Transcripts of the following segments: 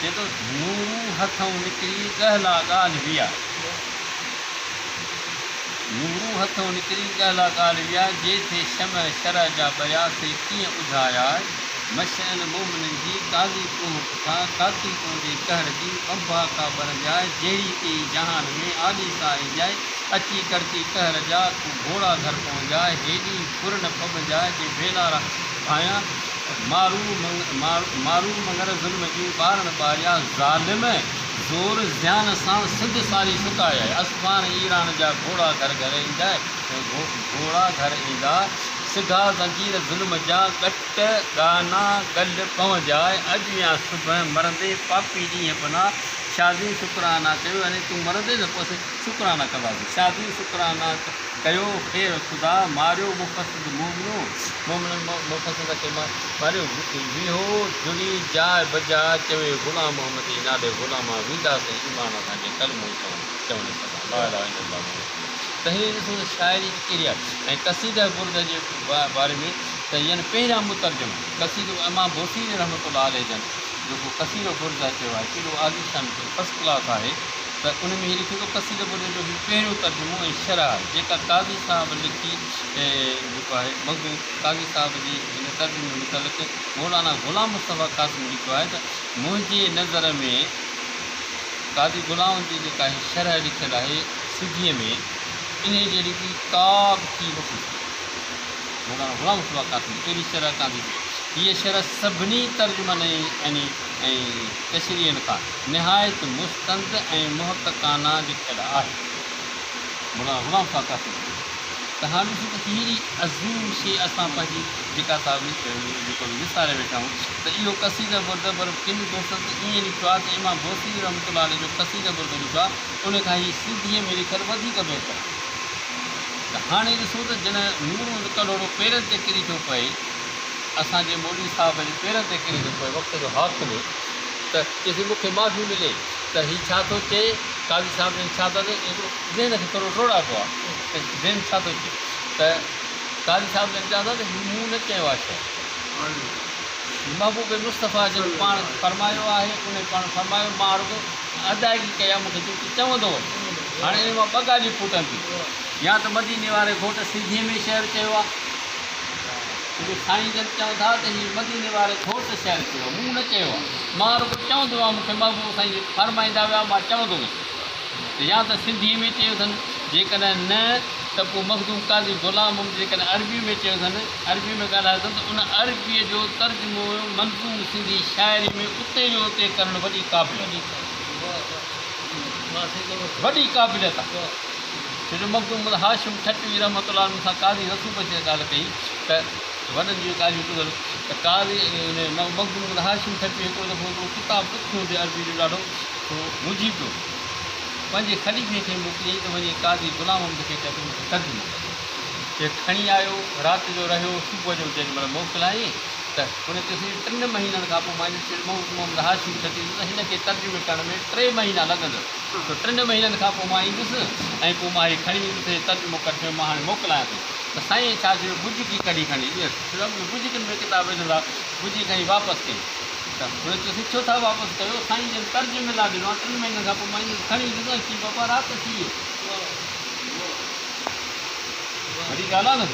چئي ٿو، نورو هٿئون نڪري ڳهلا ڳالهه ويا. نورو هٿئون نڪري ڳهلا ڳالهه ويا، جي ٿئي شمع شرع جا ٻريا، سي ڪيئن اجهايا. مشعل مومنن جي، قاضي ڪوهه پٺا، ڪاتي پوندي قهر جي، ٻنڀا ڪا ٻرندياء، جهڙي ڪيئي جهان ۾، آڏي سا ايندياء، اچي ڪڙڪي قهر جا، ڪو گهوڙا گهر پوندياء، هيڏي ڦر نه ڦٻندياء، جي ڀيلارا ڀانيان. مارو مڱر ظلم جون ٻارڻ ٻاريا، ظالم زور زيان سان سنڌ ساري سڪايائي، اصفهان ايران جا گهوڙا گهر گهر ايندا، گهوڙا گهر ايندا، سگها زنجير ظلم جا، ڳٽ ڳانا ڳل پوندياء، اڄ يا صبح مرندين پاپي ڏينهن پنا، شادين شڪرانا ڪيو يعني تون مرندين ته پوء اسين شڪرانا ڪنداسين، شادين شڪرانا ڪيو خير خدا، ماريو مفسد مومنو، مومنن مفسد کي ماريو، ويهو جڙي جاء بجاء، چوي غلام محمد جي نالي غلاما، وينداسين ايمان سان جي ڪلمو چون سدا، لا اله الا الله محمد رسول الله. ته هيئن ڏسو ته شاعري به ڪهڙي آهي ۽ قصيده برده جي باري ۾ ته يعني پهريان مترجم قصيدو امام بوصيري رحمة الله عليه جن جيڪو قصيدو برده چيو آهي ڪيڏو عاليشان فرسٽ ڪلاس آهي. ته ان ۾ هي لکي ٿو، قصيده برده جو هي پهريون ترجمو ۽ شرح آهي، جيڪا قاضي صاحب لکي جيڪو آهي. مخدوم قاضي صاحب جي هن ترجمي متعلق مولانا غلام مصطفيٰ قاسمي لکيو آهي ته، منهنجي نظر ۾ قاضي غلام جي جيڪا هي شرح لکيل آهي سنڌيء ۾، انهيء جهڙي ٻي ڪا به ٿي نٿي سگهي. مولانا غلام مصطفيٰ قاسمي اهڙي شرح ڪانه ٿي سگهي. هيء شرح سڀني ترجمن ۽ ۽ تشريحن کان نهايت مستند ۽ محققانه لکيل آهي. مولانا غلام صاحب قاسمي ته هاڻ ڏسو ته ههڙي عظيم شيء اسان پنهنجي جيڪا سا جيڪو وساري ويٺا آهيون ته اهو قصيده برده پر ڪن دوستن ته ائين لکيو آهي ته امام بوصيري رحمة الله عليه جو قصيده برده لکيو آهي ان کان هي سنڌيء ۾ لکيل وڌيڪ بهتر آهي ته هاڻي ڏسو ته جڏهن نور محمد ڪلهوڙو پيرن تي ڪري ٿو پئي اسان جي مولوي صاحب جي پيرن تي ڪري ٿو پئي وقت جو حاڪم ته چيس مون کي معافي ملي ته هي ڇا ٿو چئي، قاضي صاحب جن ڇا ٿا چون، هڪڙو ذهن کي ٿورو ڊوڙائبو آهي ته ذهن ڇا ٿو چئي ته قاضي صاحب جن چون ٿا ته هي مون نه چيو آهي شعر، محبوب مصطفيٰ جن پاڻ فرمايو آهي، انهي پاڻ فرمايو مان رڳو ادائگي ڪئي آهي، مون کي چيو ته چوندو وڃ. هاڻي انهي مان ٻه ڳالهيون ڦٽن ٿيون، يا ته مديني واري گهوٽ سنڌيء ۾ شعر چيو آهي، جو سائين جن چون ٿا ته هي مديني واري گهوٽ شعر چيو آهي، مون نه چيو آهي، مان رڳو چوندو آهيان، مون کي محبوب سائين جن فرمائيندا ويا، مان چوندو ويس ته يا ته سنڌيء ۾ چيو اٿن، جيڪڏهن نه ته پوء مخدوم قاضي غلام محمد جيڪڏهن عربيء ۾ چيو اٿن، عربيء ۾ ڳالهايو اٿن ته ان عربيء جو ترجمو منظوم سنڌي شاعريء ۾ اتي جو اتي ڪرڻ وڏي قابليت وڏي قابليت آهي. ڇو جو مخدوم هاشم ٺٽوي رحمة الله عليه سان قاضي رسول بخش ڳالهه ڪئي ته وڏن جون ڳالهيون ٻڌل ته قاضي مخدوم هاشم ٺٽوي هڪڙو دفعو هڪڙو ڪتاب ڏکيو هوندي عربي جو ڏاڍو سو منجهي پيو پنهنجي خليفي کي موڪليائين ته وڃي قاضي غلام محمد کي چئه ته مون کي ترجمو ڪري چي کڻي آيو رات جو رهيو صبح جو جيڏي مهل موڪلايائين ته هن چيس ٽن مهينن کان پوء مان مخدوم محمد هاشم ٺٽوي چيو ته هن کي ترجمي ڪرڻ ۾ ٽي مهينا لڳندس سو ٽن مهينن کان پوء مان ايندس ۽ پوء مان هي کڻي ايندس هي ترجمو ڪري ڇڏيو مان هاڻي موڪلايان ٿو ته سائين ڇا چيو بجڪي ڪڍي کڻي ڏينس بجڪين ۾ ڪتاب وجهندا بجڪي کڻي واپس ڪئي ته هن چيو سائين ڇو ٿا واپس ڪيو سائين جن ترجمي لاء ڏنو آهي ٽن مهينن کان پوء مان ايندس کڻي ايندس ۽ چي بابا رات ٿي ويو وڏي ڳالهه آهي نه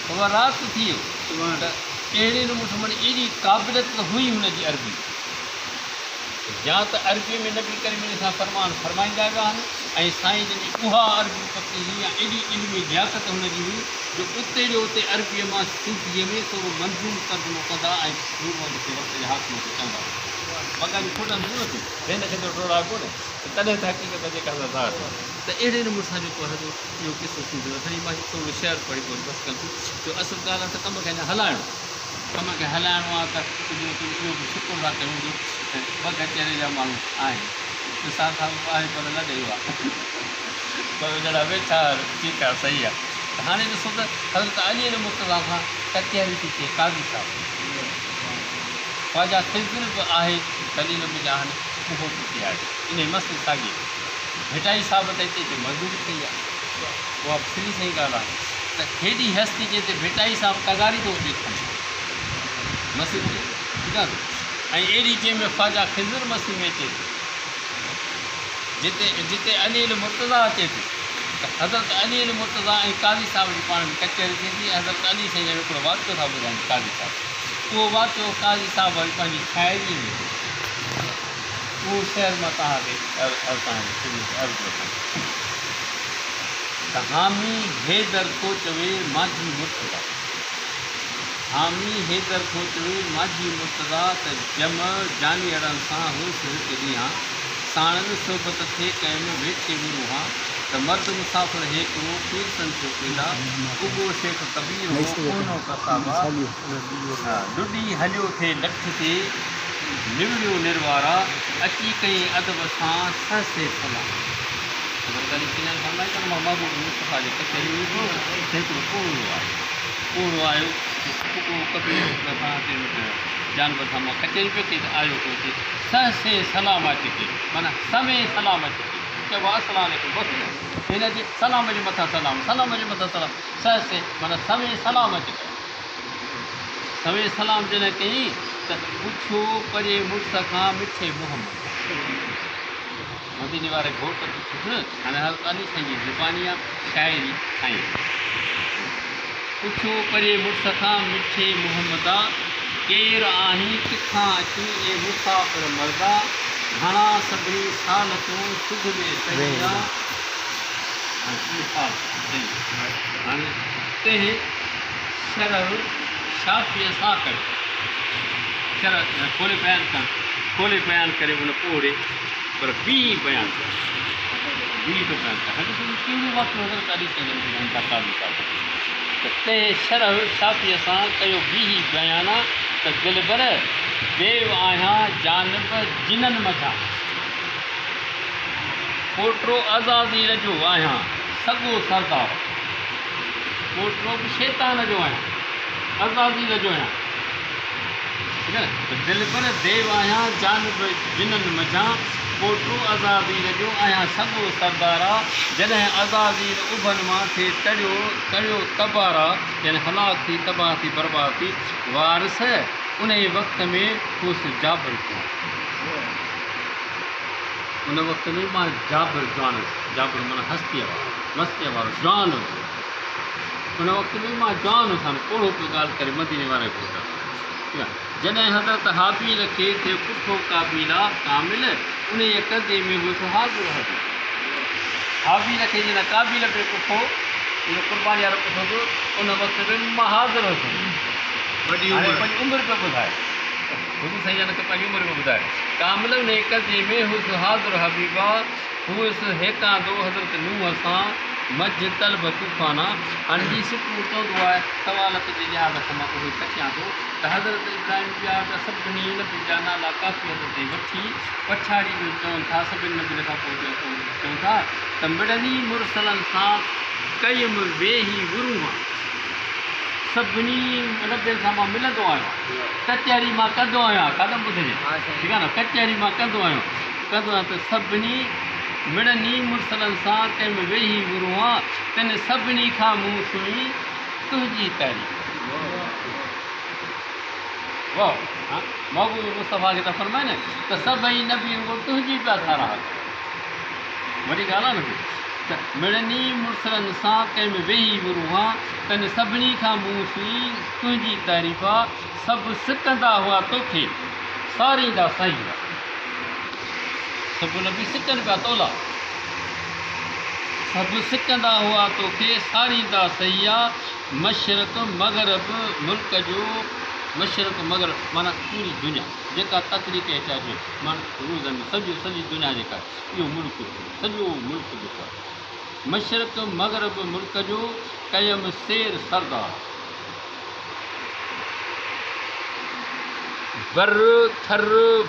بابا رات ٿي ويو ته اهڙي نموني سان معني ايڏي قابليت ته هئي هن جي عربي يا ته عربيء ۾ نبي ڪريم جن سان فرمان فرمائيندا ويا آهن ۽ سائين جن جي اها عربي پڪي هئي يا ايڏي علمي لياقت هن جي هئي جو اتي جو اتي عربيء مان سنڌيء ۾ سو منظوم ترجمو ڪندا ۽ نور محمد کي وقت جي حاڪم کي چوندا هئا. ٻه ڳالهيون ڦٽن ٿيون نه ٿيون، ذهن کي ته ڊوڙائبو نه ته تڏهن ته حقيقت جيڪا سا ظاهر ٿيندي ته اهڙي نموني سان جيڪو آهي سو اهو قصو ٿيندو رهيو. سائين مان هي ٿورو شعر پڙهي پوء بس ڪندس جو اصل ڳالهه آهي ته ڪم کي اڃا هلائڻو. ڪم کي هلائڻو آهي ته ڪجهه نه ڪجهه اهو به شڪر ٿا ڪيون جو ٻه ڪچهري جا ماڻهو آهن. نثار صاحب به آهي پر لڏي ويو آهي. پر جهڙا ويٺا آهن ٺيڪ آهي صحيح آهي. ته هاڻي ڏسو ته حضرت علي المرتضيٰ سان ڪچهري ٿي ٿئي قاضي صاحب جي. خواجه خضر به آهي دليل مجاهن اهو به اتي آهي. انهي مسجد ساڳي ڀٽائي صاحب ته اتي اچي مزدوري ڪئي آهي. اها به سري سائين ڳالهه آهي ته هيڏي هستي جنهن تي ڀٽائي صاحب تغاري ٿو اڏي کڻي مسجد تي ٺيڪ آهي نه. ۽ اهڙي جنهن ۾ خواجه خضر مسيح ۾ اچي ٿو، جتي جتي علي المرتضيٰ اچي ٿو ته حضرت علي المرتضيٰ ۽ قاضي صاحب جي پاڻ ۾ ڪچهري ٿئي ٿي ۽ حضرت علي سائين جو هڪڙو واقعو ٿا ٻڌائين قاضي صاحب اهو واقعو قاضي صاحب وري پنهنجي شاعريء ۾ ڪيو اهو شعر مان توهان کي توهان جي خدمت عرض رکان ته حامي حيدر ٿو چوي مانجهي مرتضيٰ. حامي حيدر ٿو چوي مانجهي مرتضيٰ ته جمع جانيئڙن سان هوس هڪ ڏينهان، ساڻن صحبت ٿي ڪيم ويٺي ورونهان، ته مرد مسافر هيڪڙو پيرسن ٿيو پيدا، اڳو شيخ ڪبير هو ڪوهنو ڪسابا، لڏي هليو ٿي لٺ تي نوڙيو نروارا، اچي ڪئين ادب سان سهسي سلام. حضرت علي سينان فرمائي ٿو ته مان محبوب مصطفيٰ جي ڪچهري ۾ ويٺو هوس ته هڪڙو پوڙهو آيو. پوڙهو آيو ته پڳو ڪبير سان تنهن وٽ جانور سان مان ڪچهري پيو ڪئي ته آيو ڪو اچي سهسي سلام اچي ڪئي معنيٰ سوين سلام اچي ڪئي چئبو آهي السلام عليڪم بس نه هن اچي سلام جي مٿان سلام سلام جي مٿان سلام سهسي معنيٰ سوين سلام اچي ڪيا سوين سلام جڏهن ڪيائين ته پڇيو پري مڙس کان مٺي محمد مديني واري گهوٽ پڇيس هاڻي حضرت علي سائين جي زباني آ شاعري سائين پڇيو پري مڙس کان مٺي محمدا ڪير آهين ڪٿان اچين اي مسافر مردا گهڻا سڀني سال تون سڌ ۾ صحيح آ مثال صحيح هاڻي تنهن شرح شافيء سان ڪيو شرح کولي بيان ڪرڻ کولي بيان ڪري ان پوڙهي پر بيهي بيان ڪيو. بيهي ٿو بيان ڪري. هاڻي ڏسو ته ڪهڙو واقعو حضرت علي سائين جن ٻڌائين ٿا قاضي صاحب ته تنهن شرح شافيء سان ڪيو بيهي بيانا ته دلبر ديو آهيان جانب جنن منجهان پوٽرو عزازيل جو آهيان سڳو سردار پوٽرو به شيطان جو آهيان عزازيل جو آهيان. ٺيڪ آهي نه ته دلبر ديو آهيان جانب جنن منجهان پوٽو عزازيل جو آهيان سڳو سردارا جڏهن عزازيل اڀن مان ٿئي تڙيو تڙيو تبارا يعني هلاڪ ٿي تباهه ٿي برباد ٿي وارث انهي وقت ۾ هوس جابر جوان ان وقت ۾ مان جابر جوان هوس جابر معنيٰ هستيء وارو مستيء وارو جوان هوس ان وقت ۾ مان جوان هوس هاڻي پوڙهو پيو ڳالهه ڪري مديني واري گهوٽ سان. جڏهن حضرت هابيل کي ٿيو ڪٺو قابيلا ڪامل، انهيء قضيي ۾ هوس حاضر حبيب. هابيل کي جڏهن قابيل پئي ڪٺو، اهو قرباني وارو قصو ٿيو، ان وقت به مان حاضر هوس. وڏي هاڻي عمر. پنهنجي عمر پيو ٻڌائي. حضور سائين جن کي پنهنجي عمر پيو ٻڌائي. ڪامل انهيء قضيي ۾ هوس حاضر حبيبا. هوس هيڪاندو حضرت نوح سان، منجهه طلب طوفانا. هاڻي هي سٽون چوندو آهي، سوالت جي لحاظ کان مان اهي ڪٽيان ٿو ته حضرت ابراهيم ٻيا ٻيا سڀني نبين جا نالا ڪافي حد تائين وٺي پڇاڙي ۾ چون ٿا سڀني نبين کان پوء چون ٿا ته مڙني مرسلن سان ڪيم ويهي ورونهان سڀني نبين سان مان ملندو آهيان ڪچهري مان ڪندو آهيان قدم ٻڌجي ٺيڪ آهي نه ڪچهري مان ڪندو آهيان ڪندو آهيان ته سڀني مڙني مرسلن سان ڪيم ويهي ورونهان تن سڀني کان مون سڻي تنهنجي تعريف. واهه ها محبوب مصطفيٰ کي ٿا فرمائن ته سڀئي نبي رڳو تنهنجي پيا ساراهه ڪن. وڏي ڳالهه آهي نه ته مڙني مرسلن سان ڪيم ويهي ورونهان تن سڀني کان مون سڻي تنهنجي تعريف سڀ سڪندا هئا توکي ساريندا سائين هئا. سڀ نبي سڪن پيا تولا. سڀ سڪندا هئا توکي ساريندا سهيا. مشرق مغرب ملڪ جو مشرق مغرب معنيٰ پوري دنيا جيڪا تخليق هيٺ اچي معنيٰ روء زمين سڄو سڄي دنيا جيڪا آهي اهو ملڪ سڄو ملڪ جيڪو آهي مشرق مغرب ملڪ جو ڪيم سير سردار. بر، ٿر،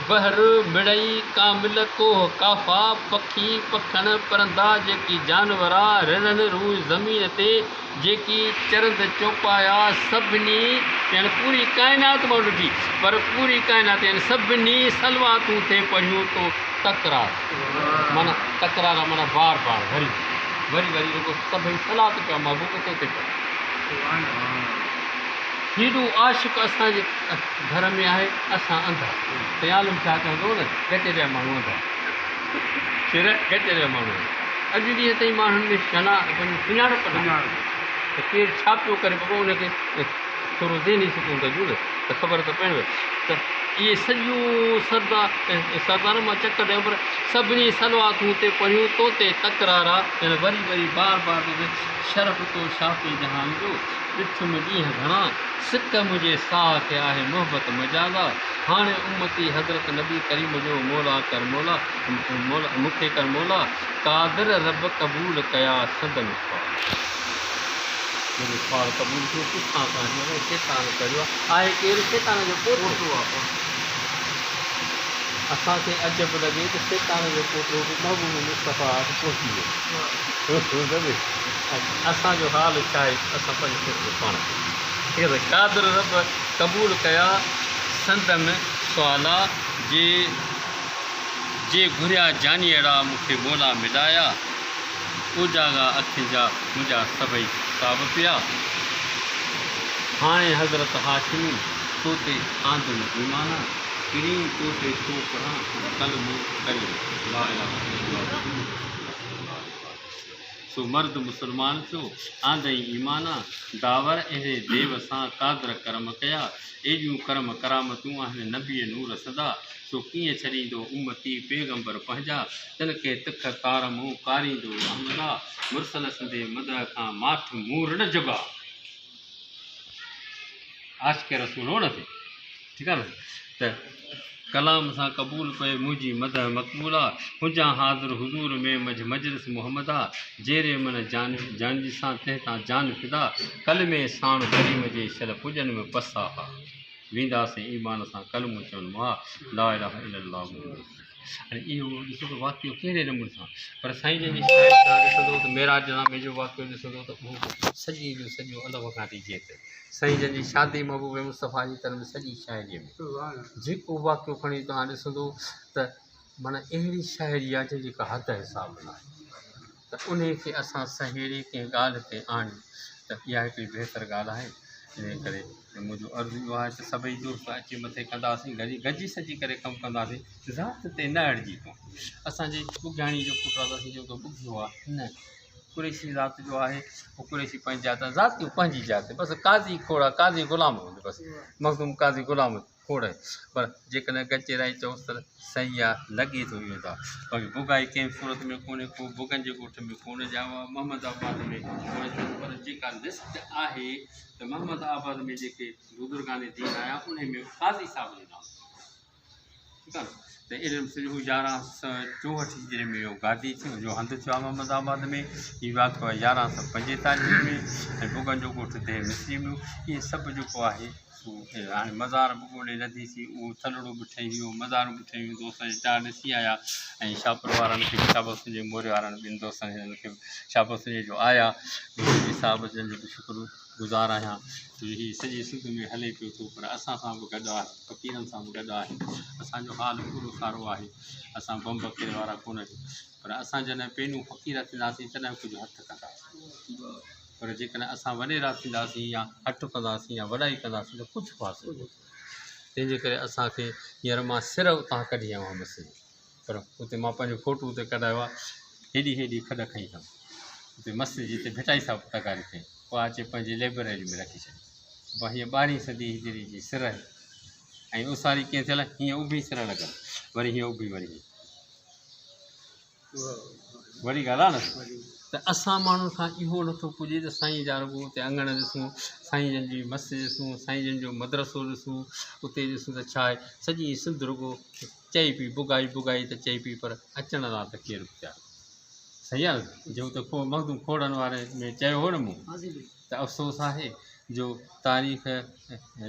بحر، مڙئي، ڪامل، ڪوهه، ڪافا، پکي، پکڻ، پرندا، جيڪي جانورا، رڙن، روء زمين تي، جيڪي چرند چوپايا، سڀني يعني پوري ڪائنات مان ڏٺي، پر پوري ڪائنات يعني سڀني صلواتون ٿي پڙهيون تو تڪرار معنيٰ تڪرار معنيٰ بار بار وري وري وري رڳو سڀئي صلات پيا محبوب تو تي پڙهن. هيڏو عاشق اسان جي گهر ۾ آهي، اسان انڌا. سائين عالم شاهه چوندو هو نه، گچيري جا ماڻهو انڌا. شعر گچيري جا ماڻهو انڌا. اڄ ڏينهن تائين ماڻهن ۾ شنا پنهنجي سڃاڻپ ناهي ته ڪير ڇا پيو ڪري بابا ان کي ٿورو ذهني سڪون ته ڏيون نه ته خبر ته پوي ته اهي سڄو سردار سردار مان چڪر ڏيان پر سڀني صلواتون تي پڙهيون تو تي تڪرارا يعني وري وري بار بار تو تي شرف تو شافي جهان جو ڏٺم ڏينهن گهڻا، سڪ منهنجي ساهه کي آهي محبت مجازا، هاڻي امتي حضرت نبي ڪريم جو مولا ڪر مولا مون کي ڪر مولا، قادر رب قبول ڪيا سندم سوال. منهنجو سوال قبول ٿيو پڇان ڪانه ٿي شيطان ڪريو آهي ڪير شيطان جو پوٽو آهي. اسان کي عجب لڳي ته شيطان جو پوٽو به محبوب مصطفيٰ وٽ پهچي ويو. ۽ اسان جو حال ڇا آهي اسان پنهنجو فيصلو پاڻ ڪيون. قادر رب قبول ڪيا سندم سوالا جي جي گهريا جانيئڙا مون کي مولا ملايا اوجاڳا اکين جا منهنجا سڀئي ستاب پيا. هاڻي حضرت هاشمي تو تي آندم ايمانا پرين تو تي ٿو پڙهان ڪلمو ڪريم لا اله الا الله محمد رسول الله صلي الله عليه واٰله وسلم. سو مرد مسلمان ٿيو، آندئين ايمانا، داور اهڙي ديو سان قادر ڪرم ڪيا، ايڏيون ڪرم ڪرامتون آهن نبيء نور سندا، سو ڪيئن ڇڏيندو امتي پيغمبر پنهنجا، تن کي تک تار مون ڪاريندو احمدا، مرسل سندي مدح کان ماٺ مور نه جڳا. عاشق رسول هو نه ٿي ٺيڪ آ نه ته ڪلام سان قبول پئي منهنجي مدح مقبولا هجان حاضر حضور ۾ منجھ مجلس محمدا جيري من جان جان ڏسان تنهن تان جان فدا ڪلمي ساڻ ڪريم جي شل پڄن ۾ پساها وينداسين ايمان سان ڪلمو چون مئا لا اله الا الله محمد رسول الله. هاڻي اهو ڏسو ته واقعو ڪهڙي نموني سان پر سائين جن جي شاعري توهان ڏسندو ته معراج نامي جو واقعو ڏسندو ته اهو سڄي جو سڄو الف کان وٺي جي تائين سائين جن جي شادي محبوب مصطفيٰ جي تن ۾ سڄي شاعريء ۾ جيڪو واقعو کڻي توهان ڏسندو ته معنيٰ اهڙي شاعري آهي جنهن جي ڪا حد حساب نه آهي ته انهي کي اسان سهيڙي ڪنهن ڳالهه تي آڻيون ته اها هڪڙي بهتر ڳالهه آهي انهي ڪري منهنجو عرض اهو آهي ته سڀئي دوست اچي مٿي ڪنداسين گڏي گڏجي سڏجي ڪري ڪم ڪنداسين ذات تي نه اڙجي پئون اسانجي ٻگهياڻي جو پٽ آهي ته اسين چئون ٿا ٻگهيو آهي نه قريشي ذات جو آهي هو قريشي پنهنجي ذات آهي ذاتيون پنهنجي ذات بس قاضي کوڙ آهي قاضي غلام هوندو بس مخدوم قاضي غلام کوڙ آهي پر جيڪڏهن گچيرائي چئوس ته صحيح آهي لڳي ٿو اهو ته باقي بگائي ڪنهن به صورت ۾ ڪونهي ڪو بگن جي ڳوٺ ۾ ڪونه ڄائو آهي محمد آباد ۾ ڪونه ٿيو پر جيڪا لسٽ آهي ته محمد آباد ۾ جيڪي بزرگان دين آيا انهي ۾ قاضي صاحب جو نالو ٺيڪ آهي ته اهڙي نموني هو 1164 هجري ۾ اهو گادي ٿيو جو هنڌ ٿيو آهي محمد آباد ۾ هي واقعو آهي 1145 ۾ ۽ بگن جو ڳوٺ ديهه مصري ۾ اهي سڀ جيڪو آهي سو هاڻي مزار به ڳولي لڌيسين، اهو ٿلڙو به ٺهي ويو، مزارون به ٺهي ويون، دوست اچي چار ڏسي آيا ۽ شاهپور وارن کي به شابس هجي، موري وارن ٻن دوستن هنن کي به شابس هجي جو آيا، مولوي صاحب جن جو به شڪر گذار آهيان جو هي سڄي سنڌ ۾ هلي پيو ٿو پر اسان سان به گڏ آهي، فقيرن سان به گڏ آهي، اسان جو حال پورو سارو آهي، اسان بم بکير وارا ڪونه آهيون پر اسان جڏهن پينون فقير ٿينداسين تڏهن ڪجهه هٿ ڪنداسين. پر جيڪڏهن اسان وڏيرا ٿينداسين يا هٺ ڪنداسين يا وڏائي ڪنداسين ته ڪجهه به حاصل ڪونه ٿيندو. تنهن جي ڪري اسان کي هينئر مان سر اتان ڪڍي آيو آهيان مسجد جي پر اتي مان پنهنجو فوٽو اتي ڪڍايو آهي هيڏي هيڏي کڏ کنئي اٿم اتي مسجد جي تي ڀٽائي صاحب تغاري کنئي اها اچي پنهنجي لئبريري ۾ رکي ڇڏي بابا هيء ٻارهين صدي هجري جي سر آهي ۽ اوساري ڪيئن ٿيل آهي هيئن اڀي سر لڳل وري هيئن اڀي وري هيئن وڏي ڳالهه آهي نه ته اسان ماڻهن کان اهو نٿو پڄي ته سائين جا رڳو اتي اڱڻ ڏسون سائين جن جي مسجد ڏسون سائين جن جو مدرسو ڏسون اتي ڏسون ته ڇا آهي سڄي سنڌ رڳو چئي پئي بگائي بگائي ته چئي پئي پر اچڻ لاء ته ڪير به تيار صحيح آهي نه جو ته مخدوم کوڙن واري ۾ چيو هو نه مون ته افسوس آهي جو تاريخ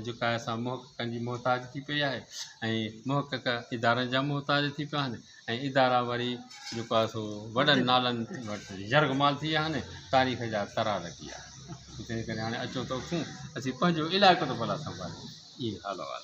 جيڪا آهي سا محققن جي محتاج ٿي پئي آهي ۽ محقق ادارن جا محتاج ٿي پيا آهن ۽ ادارا وري جيڪو آهي سو وڏن نالن وٽ يرغمال ٿي ويا آهن تاريخ جا ترا لڳي ويا آهن تنهن ڪري هاڻي اچو ته اٿون اسين پنهنجو علائقو ته ڀلا سنڀاليون اهي حال احوال.